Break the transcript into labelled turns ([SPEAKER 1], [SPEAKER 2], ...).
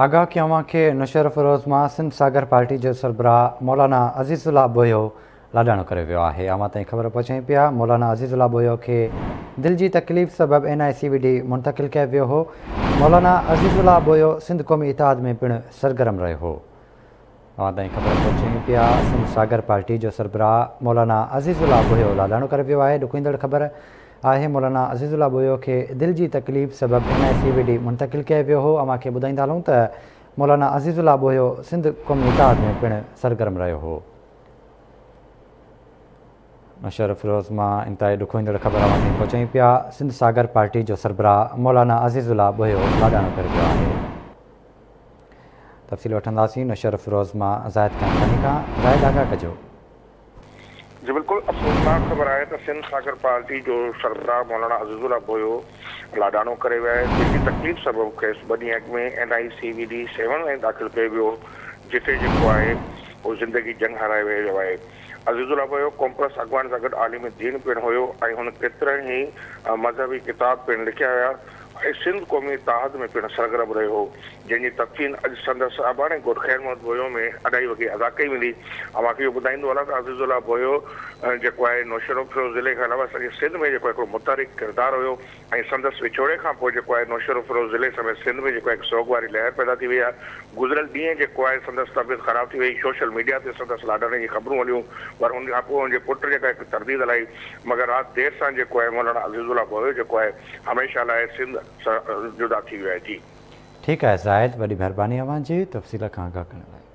[SPEAKER 1] آگاهه ڪيون اوهان کي نوشهروفيروز مان سنڌ ساگر پارٽي جو سربراهه مولانا عزيز الله ٻوهيو لاڏاڻو ڪري ويو آهي. اوهان تائين خبر پهچايون پيا مولانا عزيز الله ٻوهيو کي دل جي تڪليف سبب N I C V D منتقل ڪيو ويو هو. مولانا عزيز الله ٻوهيو سنڌ قومي اتحاد ۾ پڻ سرگرم رهيو هو. اوهان تائين خبر پهچايون پيا سنڌ ساگر پارٽي جو سربراهه مولانا عزيز الله ٻوهيو لاڏاڻو ڪري ويو آهي. ڏکوئيندڙ خبر آهي مولانا عزيز الله ٻوهيو کي دل جي تڪليف سبب N I C V D منتقل ڪيو ويو هو. اوهان کي ٻڌائيندا هلون ته مولانا عزيز الله ٻوهيو سنڌ قومي اتحاد ۾ پڻ سرگرم رهيو هو. نوشهروفيروز مان انتهائي ڏکوئيندڙ خبر اوهان تائين پهچايون پيا سنڌ ساگر پارٽي جو سربراهه مولانا عزيز الله ٻوهيو لاڏاڻو ڪري ويو آهي. تفصيل وٺنداسين نوشهروفيروز مان زاهد خانخاني کان. زاهد آگاهه ڪجو.
[SPEAKER 2] جي بلڪل افسوسناڪ خبر آهي ته سنڌ ساگر پارٽي جو سربراهه مولانا عزيز الله ٻوهيو لاڏاڻو ڪري ويو آهي. دل جي تڪليف سبب کيس ٻه ڏينهن اڳ ۾ N I C V D Sehwan ۾ داخل ڪيو ويو هو جتي جيڪو آهي هو زندگي جنگ هارائي ويو آهي. عزيز الله ٻوهيو قومپرست اڳواڻ سان گڏ عالم دين پڻ هيو ۽ هن ڪيترن ئي مذهبي ڪتاب پڻ لکيا هيا. ۽ سنڌ قومي اتحاد ۾ پڻ سرگرم رهيو هو، جنهن جي تدفين اڄ سندس اباڻي ڳوٺ خير محمد ٻوهيو ۾ اڍائي وڳي ادا ڪئي ويندي. اوهان کي اهو ٻڌائيندو هلان ته عزيز الله ٻوهيو جيڪو آهي نوشهروفيروز ضلعي کان علاوه سڄي سنڌ ۾ جيڪو هڪڙو متحرڪ ڪردار هيو ۽ سندس وڇوڙي کان پوء جيڪو آهي نوشهروفيروز ضلعي سميت سنڌ ۾ جيڪو آهي هڪ سوڳ واري لهر پيدا ٿي وئي آهي. گذريل ڏينهن جيڪو آهي سندس طبيعت خراب ٿي وئي، سوشل ميڊيا تي سندس لاڏاڻي جي خبرون هليون پر ان کان پوء ان جي پٽ جيڪا هڪ ترديد هلائي مگر رات دير سان جيڪو آهي مولانا عزيز الله ٻوهيو جيڪو آهي هميشه لاء سنڌ سان جدا ٿي ويو آهي جي.
[SPEAKER 1] ٺيڪ آهي زاهد وڏي مهرباني اوهان جي تفصيل کان آگاهه ڪرڻ لاء.